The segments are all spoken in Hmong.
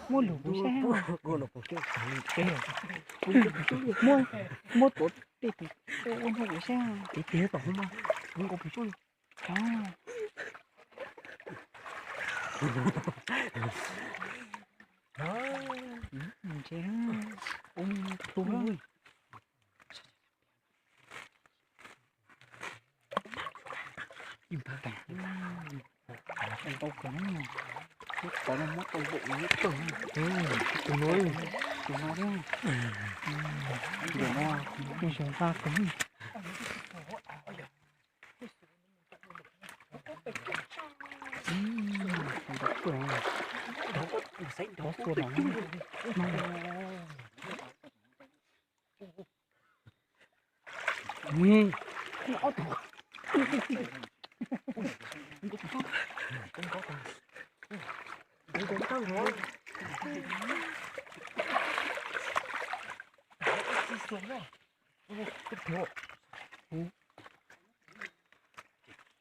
Muab lug kuv saib. Muab, muab tuav tej tus ua nrog kuv saib. Tiv tig tom hauv mas, kuv nkaus pus xyuaj li. Ntshe ua tu lawm. Ntau kawg, lub qhov no muab tau npaum no kawg. Tus no, tus no thiab. Ntawm no kuj zoo nqaj kawg. Ntau kawg, ntau kawg.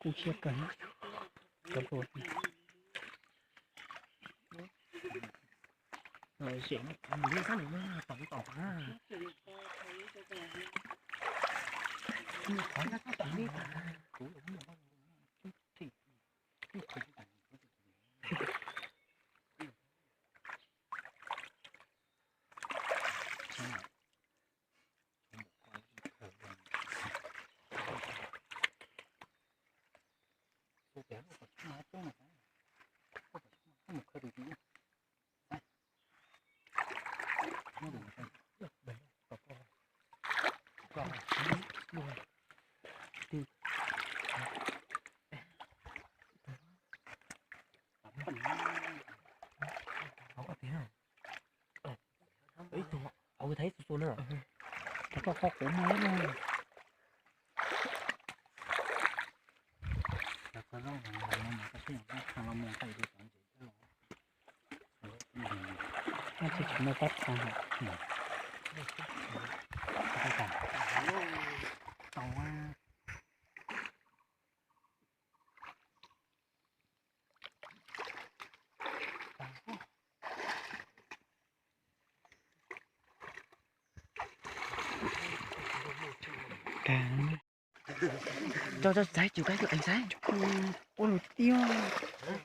Kuj siab kawg. Ib tug hauv thaib xu xu na. Koj qhov quav muag na. Tsis tshua muaj pab txha. Coj, coj, saib, coj, coj, saib. Ua lus tib,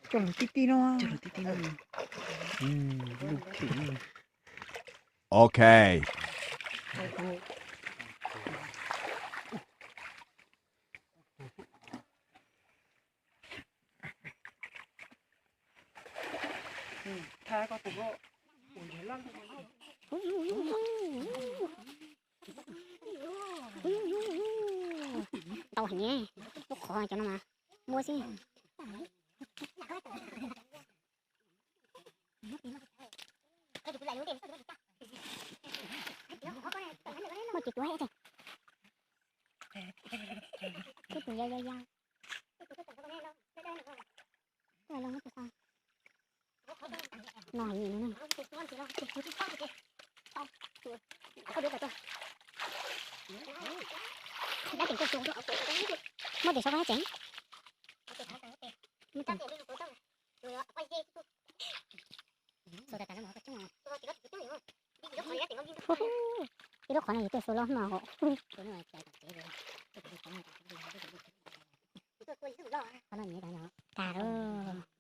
coj lus tib tib no. Coj lus tib tib no. Ok. Ntau heev, lub qhov cov no mas muaj xwb. Muaj cov cuav thiab. Ib tus yau yau yau. Tus loo tus qhov no heev no. Muab tes sab ko tseem. Ib lub qhov no yus tej xu loj no hos. Qhov no nyiam tas no. Tas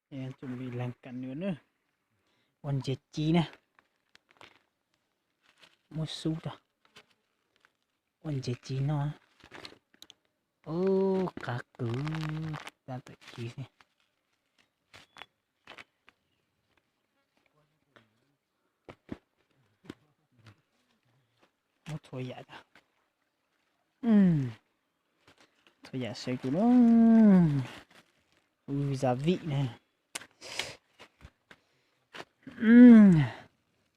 lawm. Tsuas vim lees kam nws na. Ua ntses ci na. Muab xub rau. Ua ntses ci no. Ub, qab kwv, tab tom ci xwb. Muab txhua yam, txhua yam sawv tus no. Ub, za vim na.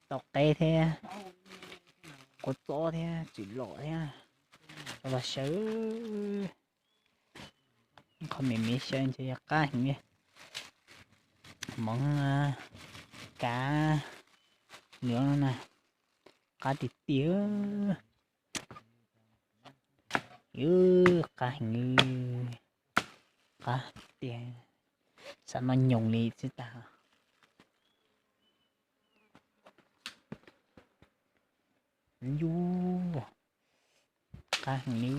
Tau qeb thiab, quav txob thiab, tsim lom thiab, los sawv. Qhov me me sawv ntshe yog qab heev li. Hmoov, kav, nws no na, qab tiag tiag. Qab heev. Qab tiag, xav noj nyoos li xwb tag. Yus, qab heev li.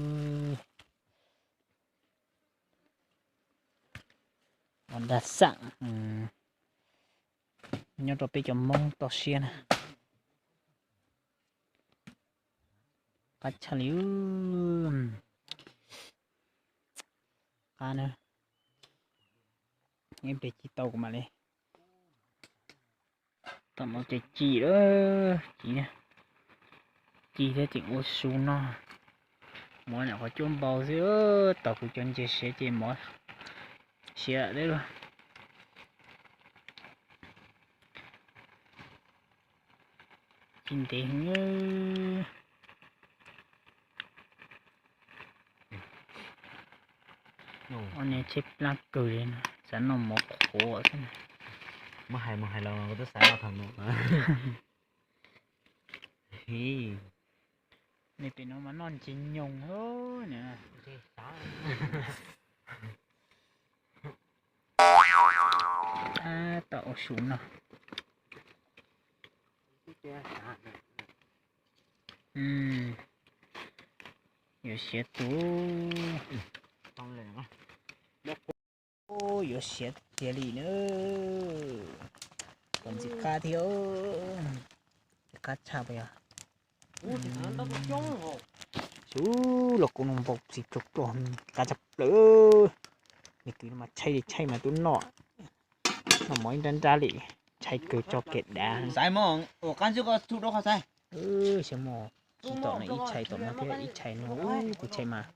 Ua dag xam nyob rau peb cov Hmoob toj siab na. Qab tshaj li. Qab na. Ib pliag ci tau kuv mam li. Tom no ces ci lawm, ci, ci thiab tseem ua su no. Mov nyuam qhuav cuab npau xwb, tos kuv cov ntses siav ces mov siav lawm. Ci ntev heev. Ob niag tshaib plab kawg li no, xav noj mov qhuav xwb. Muab hais mus hais los kuv twb xav noj thaum no. Nws pem no mas noj ntses nyoos na. Tab tom ua su no. Yuav siav tus, yuav siav tiag li na. Kom ntxim qab thiab, ntxim qab tshaj puas yog? Xyov los kuv no npau tsis tau, qab tshaj plaws. Nws kwv no mas tshaib li tshaib mas twb noj, noj mov ib nrab nrab li, tshaib kawg tso kev dav. Xaiv mog, ua qab ntxwg koj txhub rau qhov xaiv. Xyov mog, tsis tom no ib tshais tom no thiab ib tshais no, kuv tshais mas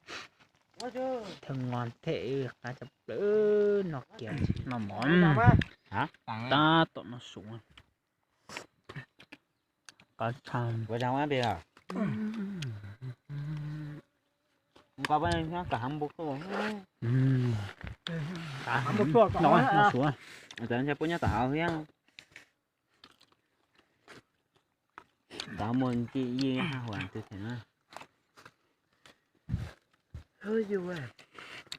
thawj ngo thiab, qab tshaj plaws, noj kiag noj mov. Tab tom noj su. Qab tshaj. Noj su. Tab muaj nti yi haj huam twg them na.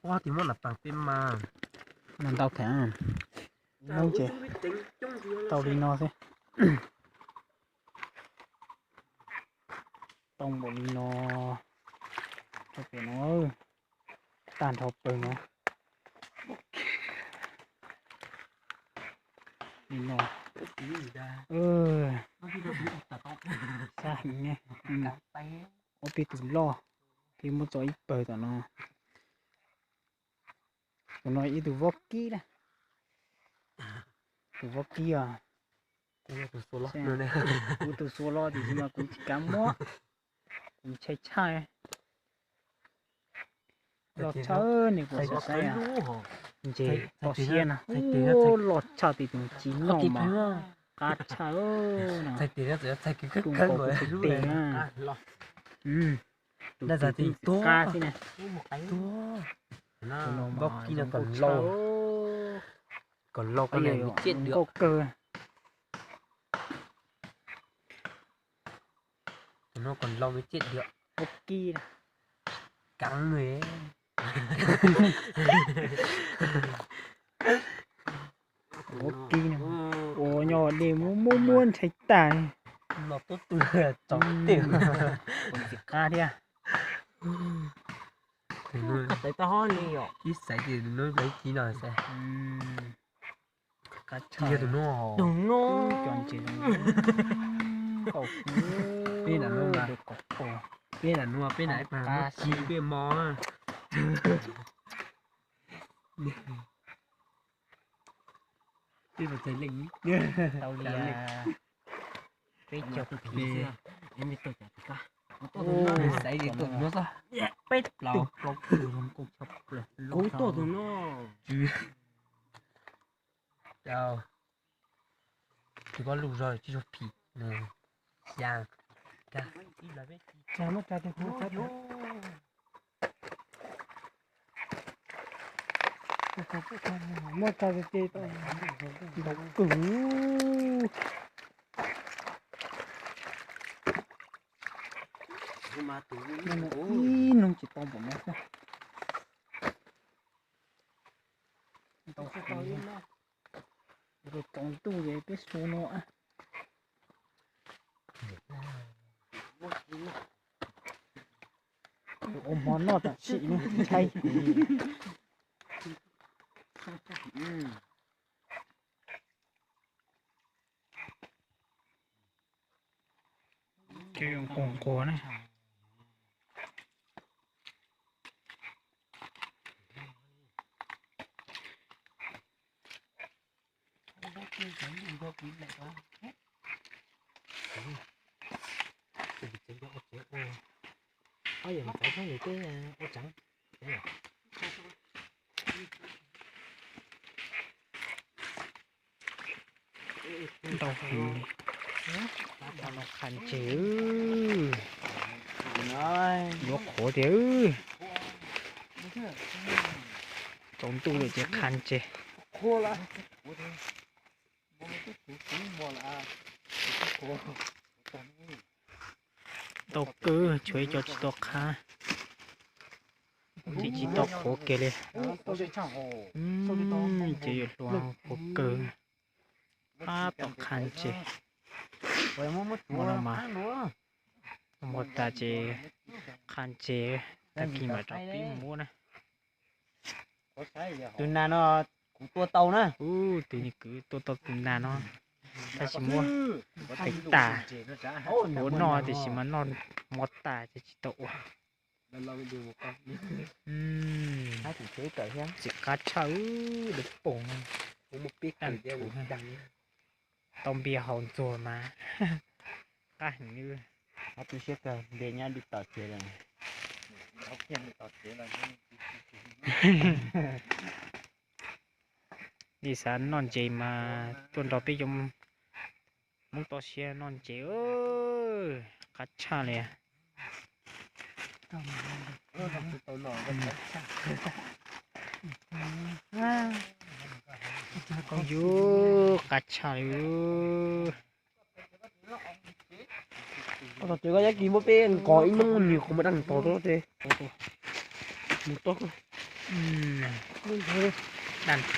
Ua tis muab nram pas peb mas. Noj ntau them. Noob ces tau li no xwb. Tau npaum li no. Rau pem no, tag nrho pawg no. Li no. Sab heev ne. Ob peb tus loj, peb muab tso ib pawg tom no. Tus no ib tug vaub kib na. Tus vaub kib os. Kuv tus xuas loj tiam sis mas kuv tsis kav muab, kuv ntshai tshaj. Loj tshaj ne, kuv xav saib ntses toj siab na. Loj tshaj tias tus tsis noj mas qab tshaj na. Tus nkaus kuv tus tes na. Tus tes tsis qab xwb na. Tus no mas zoo nkauj tshaj. Nkauj kawg. Tus no còn lâu mới chết được. Ua kib, ua kib no, ua nyo dej muab muab muab ntshai tag li. Ua ntxim qab thiab. Ib xaiv ces lub lawv kib no xaiv. Qab tshaj. Tus no, tus no. Cov ntses zoo nkauj, peb lam no, peb lam no, peb lam ib pab muab kib peb mov. Peb puas txhais leej? Tau li peb caug pib. Xaiv li tus no xwb. Peb plaub, plaub tus zoo nkauj tshaj plaws. Kuv tuaj tus no. Tus koj lub zog tsis zog phim. Xya. Muab tsa tes tes ntaus kawg. Ib nub tsis tau npaum no xwb. Tsaus ntuj ces peb su no. Ua hmo noj tam sim no ntshai. Ces yuav nquag nquag na. Ntau heev li. Qha ntses, yuav qhuav tiag. Tsaus ntuj lawm ces qha ntses. Tau kawg, tshuav ib co tsis tau qha. Ces tsis tau qhuav kiag li. Ces yuav hluas qhuav kawg. Pab tau qha ntses. Ua no mas muag tas ces qha ntses, tag kis mam rov pib mus muab na. Tus nas no kuv tua tau na. Ub, tus ni kwv tua tau tus nas no, tab sis muab pem tas. Ua noj tiam sis mas noj mov tas ces tsis tau ua. Txiv qab tshaj, dawb paug. Tau npias haus ntxuag mas qab heev li. Npe nyob li tom tsev lawm. Yog xav noj ntses mas tuaj nrog peb cov Hmoob toj siab noj ntses, qab tshaj li. Yus, qab tshaj li. Tom tsev koj yab kis muab peb nqos ib hnub nws qhov muag daj tos rau tsev. Mus toj. Daj ntws.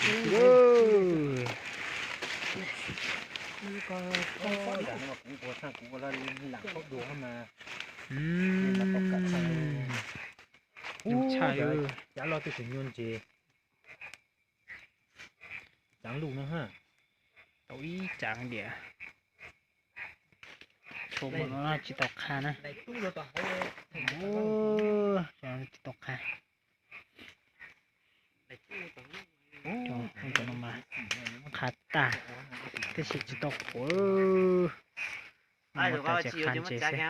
Ub, tshaj, cav loj twb tsis nyuaj ntses. Tsav lug no ha. Tau ib tsav diam. Tshuav mus no tsis tau qha na. Tsis tau qha. Qha tag, tab sis tsis tau qhuav. Mus tas ces qha ntses xwb.